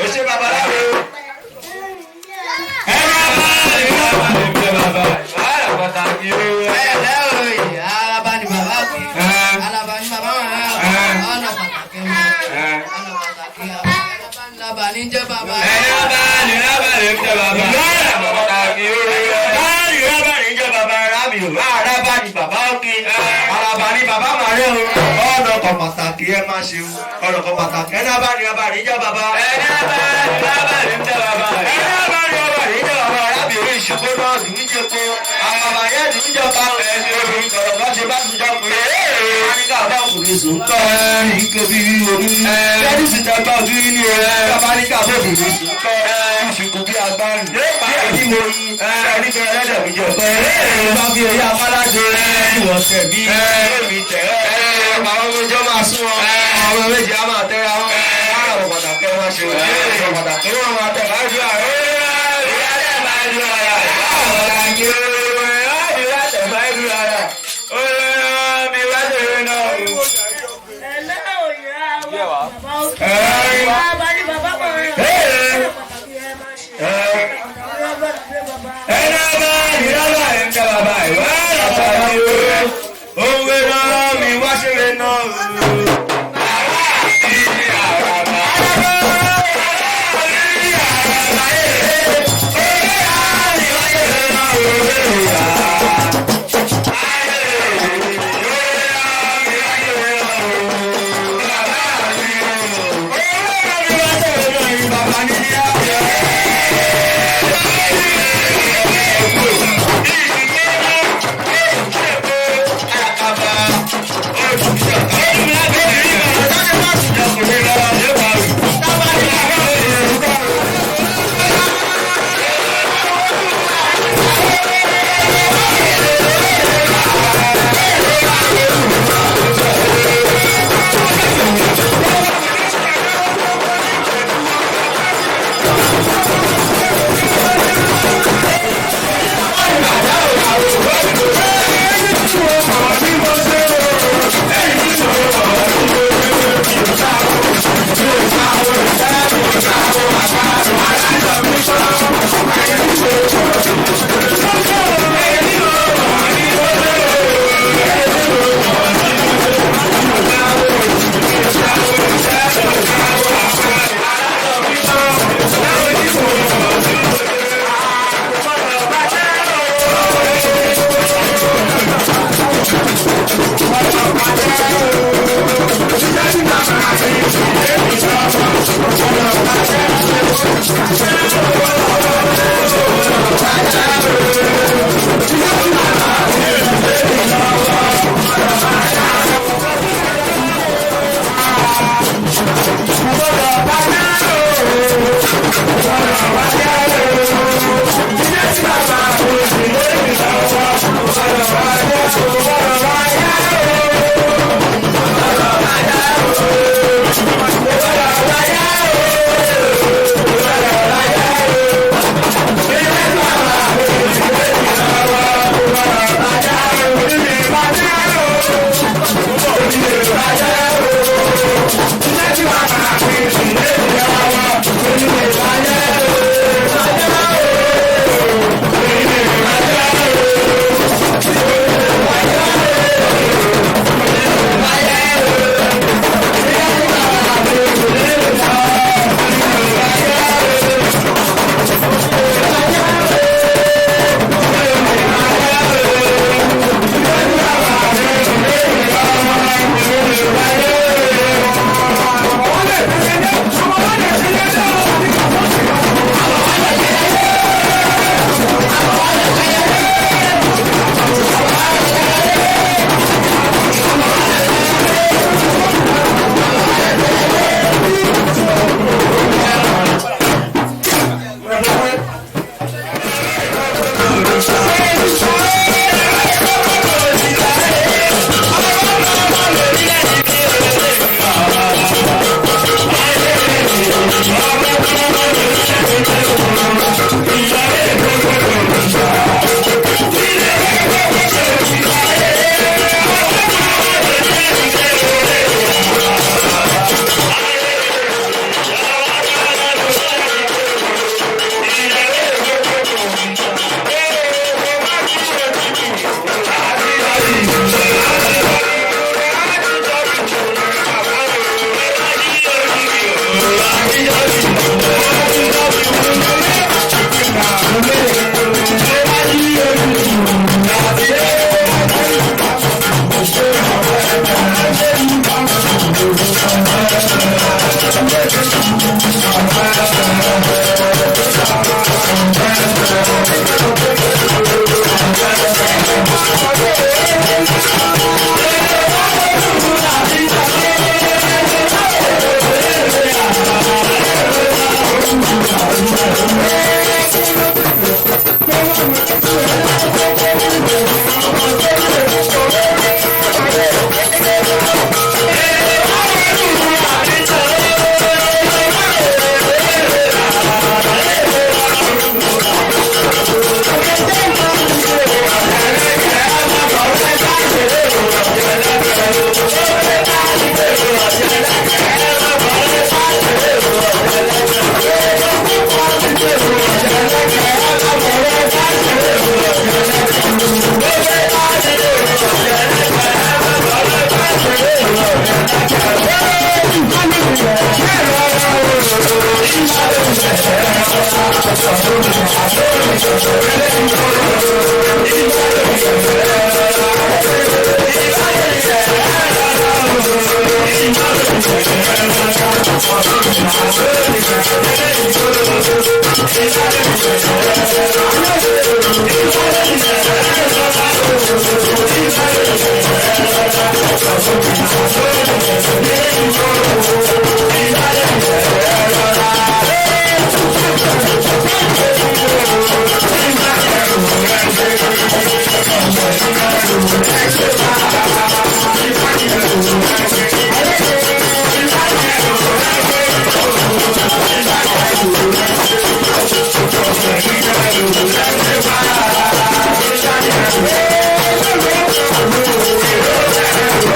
Ó ṣe babaláwo. Alaba ni bàbá kí. Alaba ni bàbá wọn. Ọ̀nà pàtàkì wọn. Ọ̀nà pàtàkì wọn. Alaba ni jẹ́ bàbá. Araba ni bàbá òkè, araba ni bàbá màrẹ́ o, ọ̀nà kan pàtàkì ẹ máa ṣe o, ọ̀nà kan pàtàkì ẹ náà bá ní ọba ní jẹ́ bàbá. Ẹ náà bá ní ọba ní jẹ́ bàbá. Ẹ náà bá ní ọba ní jẹ́ bàbá. Arábìnrin ìṣubú náà dùn ún jẹ́ kó, àbàbà yẹn dùn ún jọba. Ẹni obìnrin sọ̀rọ̀ bá ṣe bá ti jọ pé. Áníkà bá ọkùnrin sùn tọ́. Ike bí omi. Lẹ́dí sì tẹ́ bá ojú ní o. Bàbá níkà bá obìnrin sùn tọ́. Ìṣùkú bí agbárin. Bí ẹni mo yí. Ẹni fẹ́ ẹlẹ́dẹ̀ mi jẹ pẹ́. Bá fi ẹyà afáláde. Ìwọ̀n tẹ̀ mí. Èmi tẹ̀ ẹ́. Àwọn méjì á máa sún wọn. Àwọn méjì á máa tẹ́ra wọn. Àwọn pàtàkì wọn ṣe òun. Pàtàkì wọn máa tẹ̀ bá ju àárẹ̀.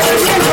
Thank you.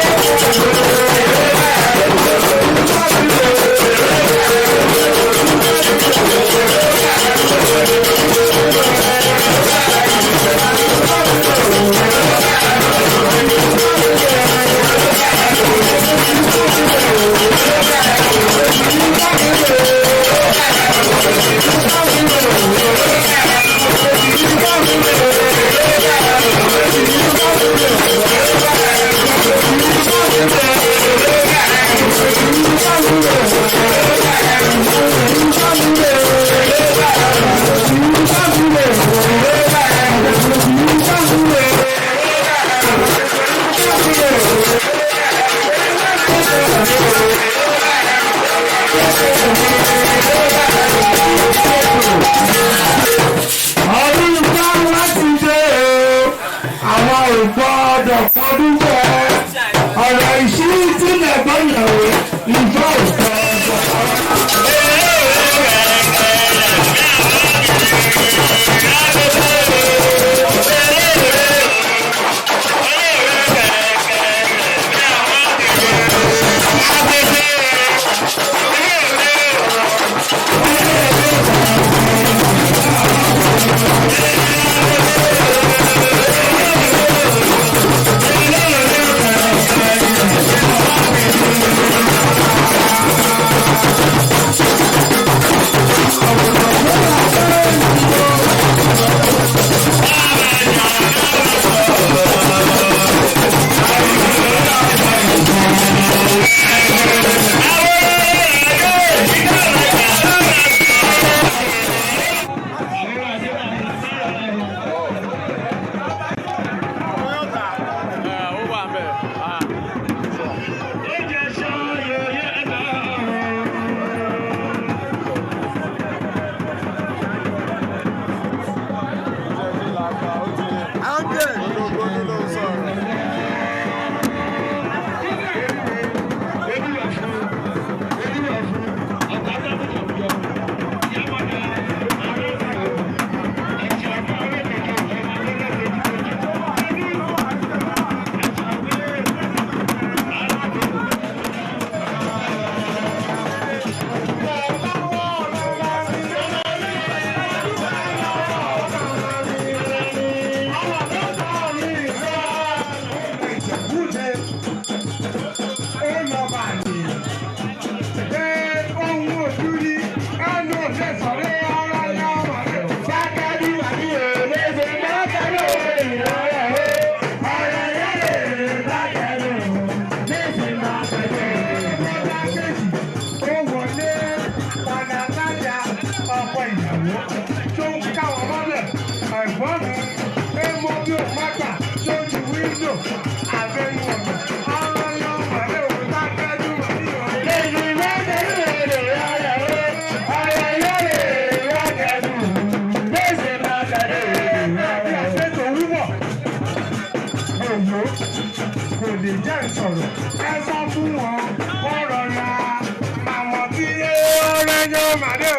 lè jẹ́ sọ̀rọ̀. Ẹ sọ fún wọn kó rọra. Àwọn tí ọ̀rẹ́ yóò máa dé.